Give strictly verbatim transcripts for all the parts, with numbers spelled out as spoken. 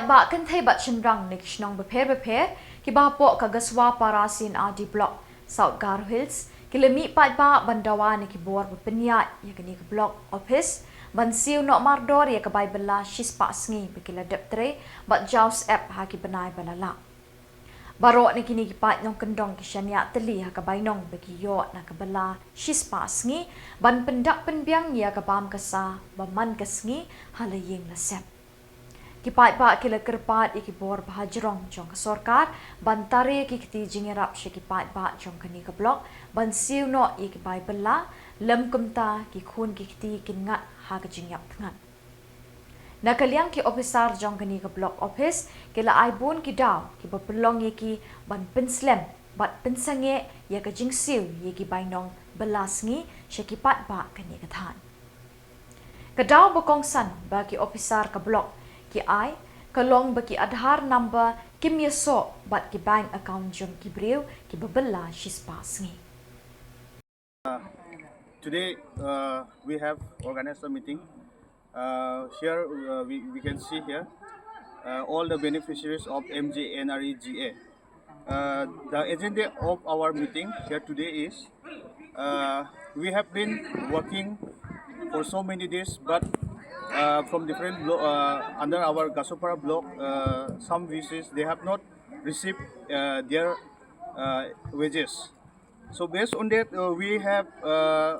Ba kynthei bad shynrang na ki shnong bapher bapher, ki ba hapoh ka Gaswa Para C and R D Block, South Garo Hills, ki la mih paidbah ban dawa na ki bor ba pynïaid ïa kane ka block office, ban siew noh mardor ïa ka bai bylla shispah sngi ba ki la dep trei bad jaw syep ha ki bnai ba la lah. Baroh na kine ki paid nongkyndong ki shaniah tylli ha ka bainong ba ki ïoh na ka bylla shispah sngi, ban pyndak pynbiang ïa ka bam ka sa ba man ka sngi ha la ïing la sep. Ki paidbah ki la kyrpad ïa ki bor ba hajrong jong ka sorkar, ban tari ki kti jingïarap sha ki paidbah jong kane ka block, ban siew noh ïa ki bai bylla, lym kumta ki khun ki kti kin ngat ha ka jingïap tngat. Na ka liang ki officer jong kane ka block office, ki la ai bun ki daw ki ba pynlong ïa ki ban pynslem bad pynsangeh ïa ka jingsiew ïa ki bainong bylla sngi sha ki paidbah kane ka thaiñ. Ka daw ba kongsan ba ki officer ka block ki ai, ka long ba ki Aadhaar number, kim ïasoh bad ki bank account jong ki briew ki ba bylla shispah sngi. Today, uh, we have organized a meeting. Uh, here, uh, we, we can see here, uh, all the beneficiaries of M G N R E G A. Uh, the agenda of our meeting here today is, uh, we have been working for so many days, but, uh, from different blo-, uh, under our Gasopara block, uh, some V Cs, they have not received, uh, their, uh, wages. So based on that, uh, we have, uh,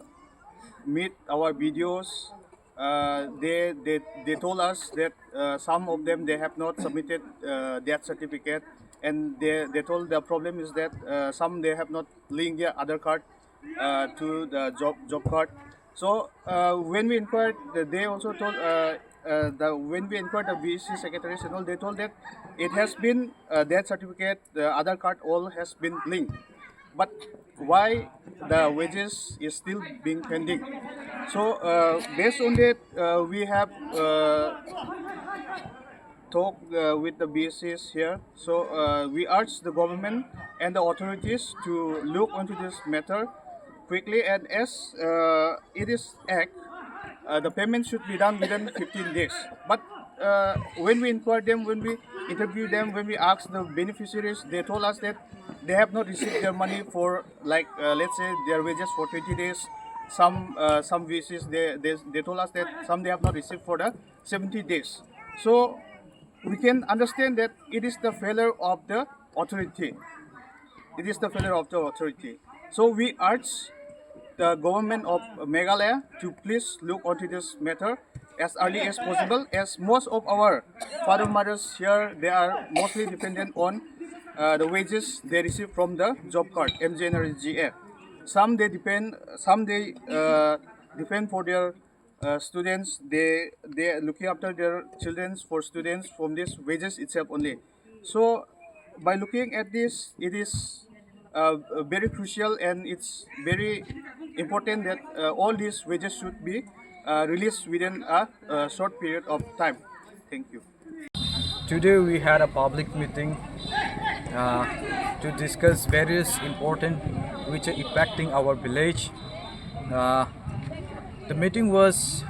meet our B D Os. Uh, they, they, they told us that, uh, some of them, they have not submitted, uh, death certificate, and they, they told the problem is that, uh, some, they have not linked their Aadhaar card, uh, to the job, job card. So, uh, when we inquired, the, they also told, uh, uh, the, when we inquired the V C secretaries and all, they told that it has been, uh, death certificate, the Aadhaar card, all has been linked. But why the wages is still being pending? So, uh, based on that, uh, we have, uh, talk, uh, with the B S Cs here. So, uh, we urge the government and the authorities to look onto this matter quickly, and as, uh, it is act, uh, the payment should be done within fifteen days. But, uh, when we inquire them, when we interview them, when we ask the beneficiaries, they told us that they have not received their money for, like, uh, let's say, their wages for twenty days. Some, uh, some V Cs, they, they, they told us that some they have not received for the seventy days. So we can understand that it is the failure of the authority. It is the failure of the authority. So we urge the government of Meghalaya to please look onto this matter as early as possible, as most of our father mothers here, they are mostly dependent on, uh, the wages they receive from the job card, M G N R E G A. Some they depend, some they, uh, depend for their, uh, students. They, they are looking after their children for students from this wages itself only. So by looking at this, it is, uh, very crucial, and it's very important that, uh, all these wages should be, uh, released within a, uh, short period of time. Thank you. Today we had a public meeting, uh, to discuss various important which are impacting our village. Uh, the meeting was,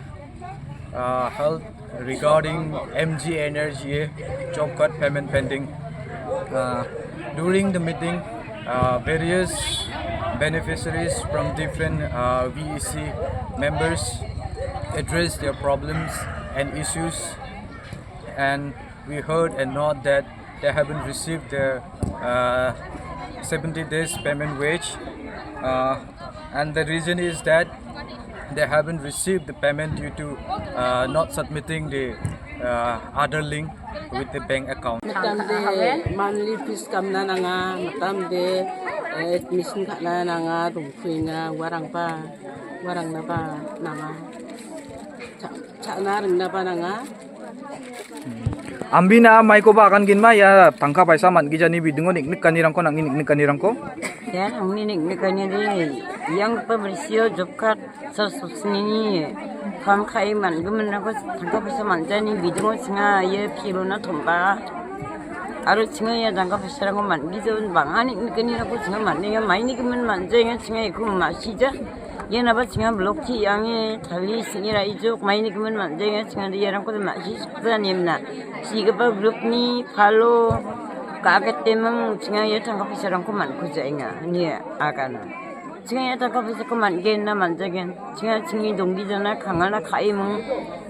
uh, held regarding M G N R E G A job card payment pending. Uh, during the meeting, uh, various beneficiaries from different, uh, V E C members addressed their problems and issues, and we heard a note that they haven't received their, uh, seventy days payment wage, uh, and the reason is that they haven't received the payment due to, uh, not submitting the, uh, Aadhaar link with the bank account. Matamde monthly fees kamna nanga, matamde, eh, admission ka·na nanga, dongpuina, warangba, warangnaba nanga. Cha-, cha·na ringnaba nanga. Ambina maikoba agangenma ia tangka paisa man·gijani bidingo niknikanirangko nang·ni niknikanirangko. Ia nang·ni niknikaniri ianggipa bilsio job card salsosnini kam ka·e man·giminrangko tangka paisa man·jani bidingo chinga ia pirona tom·ba. Aro chinga ia tangka paisarangko man·gijabin bang·a niknikanirangko chinga man·enga, maini gimin man·jaenga chinga iako ma·sija. Ianaba chinga blok ki ange tali sing·e ra·ijok maini gimin man·jaenga chinga riarangko ma·si siksa nemna. Sigipa grupni palo ka·aketeming chinga ia tangka paisarangko man·kujaenga ine agana. Chinga ia tangka paisako man·gen na man·jagen. Chinga chingni donggijana kangana ka·eming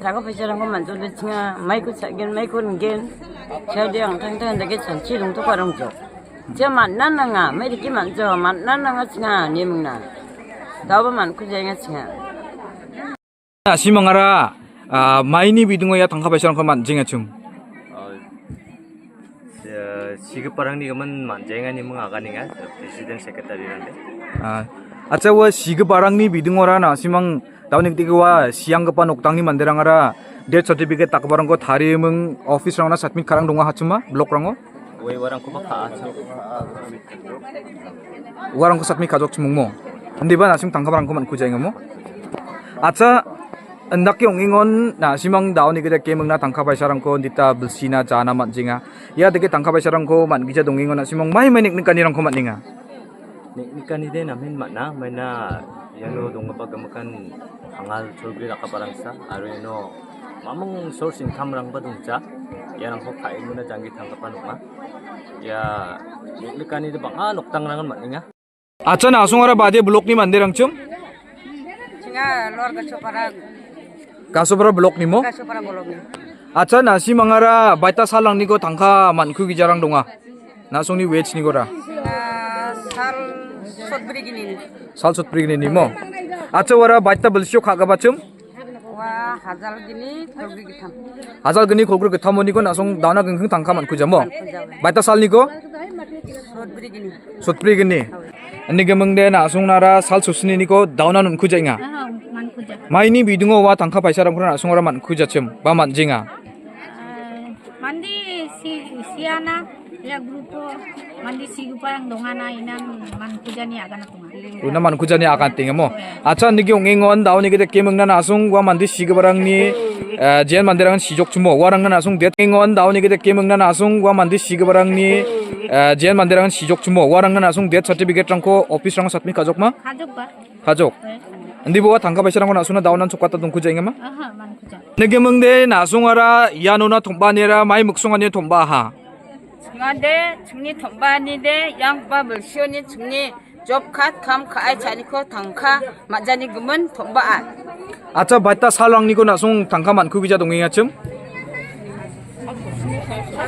tangka paisarangko man·jode chinga maiko cha·gen, maiko ring·gen. Chaode angtangtang dake chanchi rongtoka rongjok. Chinga man·na nanga, maidake man·jo, man·na nanga chinga nemingna. Daoba man·kujaenga chinga. Na·simangara, ah, maini bidingo ia tangka paisarangko man·jengachim? Ah, eh, sigiparangni gimin man·jaenga neming aganenga, president secretary rangde. Ah, acha ua sigiparangni bidingora na·simang dauni gitike ua sianggipa noktangni manderangara death certificate dakgiparangko tarieming office rangna submit ka·rang donga hachima, block rango? Ue uarangkoba ka·a. Uarangko submit ka·jokchimungmo. Indiba na·sim tangkabarangko man·kujaengamo. Acha, indake ong·engon na·simang daoni gita kemingna tangka paisarangko indita bilsina jana man·jenga. Ia dake tangka paisarangko man·gija dongengon na·simang mai mai niknikanirangko man·enga. Niknikanide namen man·a, maina iano donggipa gimikan kangal cholgri dakgiparangsa, aro iano mamung source income-rangba dongja. Iarangko ka·emuna janggi tanggipa nokna. Ia niknikanide bang·a noktangrangan man·enga. Acha, na·songara bade blokni manderangchim? Chinga Lower Gasopara. Gasopara blokni mo? Gasopara blokni. Acha, na·simangara baita salrangniko tangka man·kugijarang donga. Na·songni wage-niko ra. Ah, sal sotbri gini. Sal sotbri gini ni mo. Acha, uara baita bilsio ka·gipachim? Ua hajal gini kolbri gittam. Hajal gini kolbri gittam oniko na·song dauna gingking tangka man·kujamo. Man·kujamo. Baita salniko? Sotbri gini. Sotbri gini. Ini gemengde na·songnara sal sotsiniko dauna man·kujaenga. Aha, man·kuja. Maini bidingo ua tangka paisarangko na·songara man·kujachim ba man·jenga. Ah, mande si, siana ia grupo mande sigiparang dongana inan man·kujani agana tonga. Una man·kujani agantenga mo. Acha, nigi ong·engon daoni gita kemingna na·song ua mande sigiparangni, eh, jean manderang sijokchimo. Uarangna na·song death engon daoni gita kemingna na·song ua mande sigiparangni, eh, jean manderang sijokchimo. Uarangna na·song death certificate-rangko office-rango submit ka·jokma? Ka·jokba. Ka·jok. Eh. Indiba ua tangka paisarangko na·songna daonan sokata dongkujaengama? Aha, man·kuja. Nigi gemengde na·songara ianona tom·baanira mai miksonganio tom·baaha. Chingade, chingni tom·baanide, iangba bilsioni chingni job card kam ka·ai cha·aniko tangka man·jani gimin tom·baa. Acha, baita salrangniko na·song tangka man·kugija dongengachim?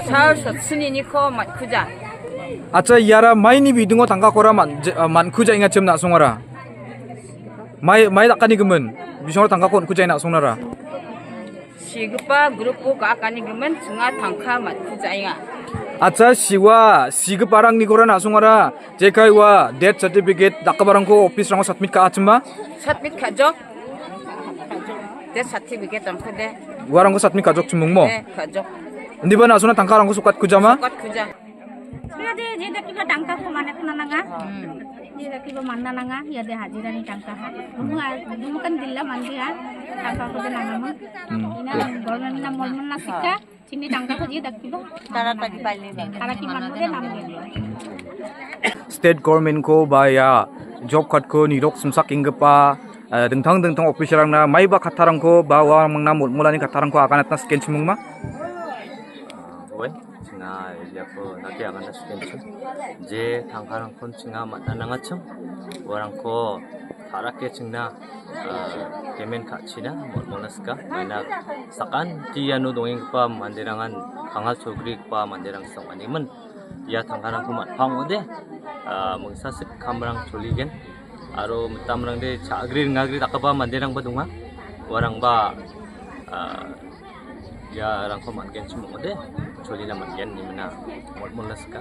Sal sotsiniko man·kuja. Acha, iara maini bidingo tangkakora man-, je-, ah, man·kujaengachim na·songara? Mai, mai dakani gimin? Bisongara tangkako on·kujaenga na·songnara? Sigipa grupo ga·akani gimin chinga tangka man·kujaenga. Acha, siwa, sigiparangnikora na·songara jekai ua death certificate dakgiparangko office-rango submit ka·achimba? Submit ka·jok. Death certificate-rangkode. Uarangko submit ka·jokchimungmo? Eh, ka·jok. Indiba na·songna tangkarangko sokatkujama? Sokatkuja. Iade je dakiba tangkako manatna nanga. Hmm. Je dakiba manna nanga, iade hajirani tangka ha. Dumu a-, dumu kan dilla mandi ha. Tangkako de nangama. Hmm. Ina government na molmon na sikka. Chingni tangkako je dakiba. Tara tadi bali. Tara ki manna de nangama. State government-ko ba ia job card-ko nirok simsakenggipa, eh, dingtang dingtang officer-rangna maiba kattarangko ba uamangna molmolani kattarangko aganatna sikenchimungma? Ue. Chinga iako nake agana sikenchim. Je tangkarangkon chinga man·a nangachim. Uarangko ta·rake chingna, ah, payment ka·china molmolna sika. Maina sakanti iano dongenggipa manderangan kangal cholgrigipa manderang song·animin. Ia tangkarangko man·pa ong·ode, ah, mingsasik kamrang choligen. Aro mitamrangde cha·gri ringagri dakgipa manderangba donga. Uarangba, ah, iarangko man·genchim ong·ode, cholina man·gen, nimina molmolna sika.